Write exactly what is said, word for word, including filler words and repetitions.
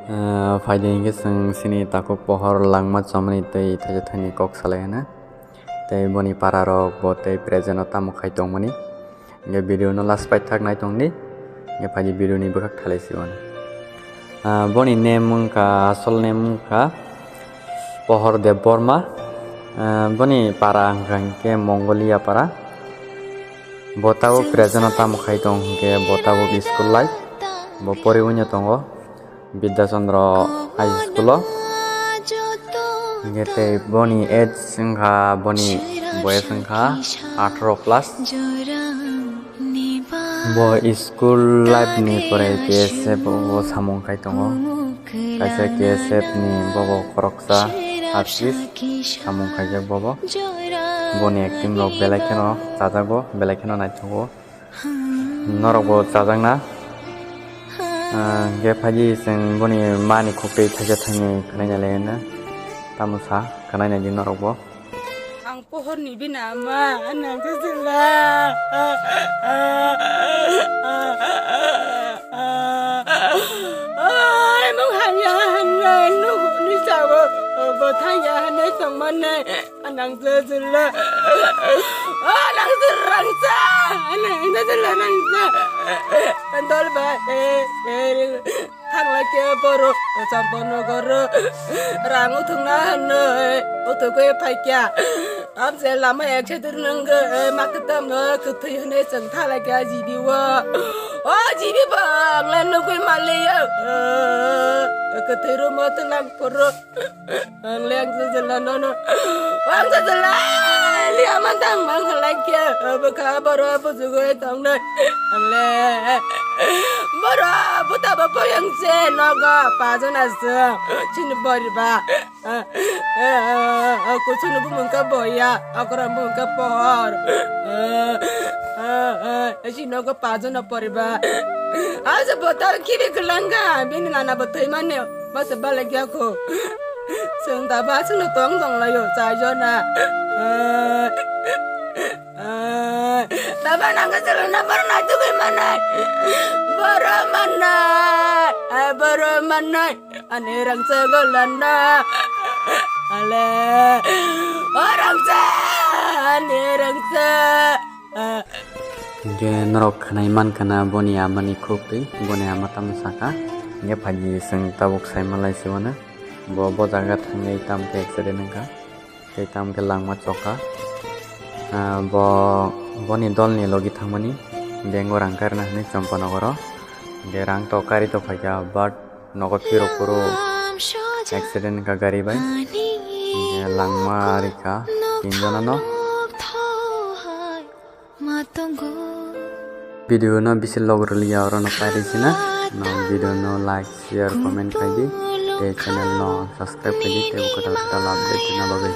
Ah, phaidi hinkhe chwng chini takhuk pohor langma chomani tei thaisa thaini kok salai hwna. Tei boni para rok bo tei present o tamo khai tongmani. Hinkhe video no last paithak nai tongdi. Hinkhe phaidi video ni bwkhak thalai si hwna. Ah, boni name wngkha, asol name wngkha Pohor Debbarma. Ah, boni para wngkha hinkhe Mongolia para. Bo tabuk present o tamo khai tong hinkhe bo tabuk school life. Bo poriwi no tongo. Bidya Chandra High School o. Hinkhe tei boni age wngkha, boni boyes wngkha atharo plus. Bo school life ni pore K S F o samung khai tongo. Kaisa K S F ni bobo khoroksa artist samung khaijak bobo. Boni acting rok belai kheno chajago, belai kheno naithogo. Norok bo chajakna. Ah, hinkhe phaidi chwng boni mani khuk twi thaisa thaini khwnai nai lai hwnna. Tamo sa khwnai nai di norok bo. Ang pohor ni bini ama, nang se sila. Ai, mung hamya hamya, nugu ni sawo, bo thangya hane tongmane. Nang se sila. Ah, nang se rangsa. Nang se sila, nang se. Dol ba, eh, eh. Thangla khe borok, champono goro, rang uthukna hinwi uthukwi phaikya. Amse lama ek side rwnangwi, eh, maktam no kwthwi hinwi chwng thangla khe jibi o. O jibi bo ang le nugwi manliya, eh, kwthwi rwmo twlang phuru. Ang le ang jajala nono. Ang jajala liya mantang mang halai khe. Bwkha boro bujugwi tongnai. Ang le boro buta bo poyang se nogo pajana se. Chini boriba. Kuchuni bumung khe boya. Akorang bumung khe pohor. Chini nogo pajana poriba. Aja bota kibi kwlangga. Bini nana bo thwimani. Masa balai kya ko. Chwng da ba chwngno tong tong laio, chai jona. Da ba nang ka chwla na bor na tu kai manai. Boro manai. Ai boro manai. Ani rang sa golana. Ale. O rang sa. Ani rang sa. Hinkhe norok khwnai mankha na boni amani khuk twi, boni ama tamo sakha. Hinkhe phaidi chwng tabuk sai manlai se uanw. Bo, bo jaga thangwi tamo khe accident wngkha. Tei tamo khe langma chokha. Ah, bo, boni dolni logi thangmani bank o rang karna hinwi Champanagar o. Hinkhe rang to kari to phaikha, but nogo phirok phuru accident wngkha gari bai. Hinkhe langma rikha tinjona no. Video no bisi log rwliya oro no pairi sina. No video no like, share, comment khai di. Tei channel no subscribe khai di. Tei kwtal kwtal update rwna bagwi.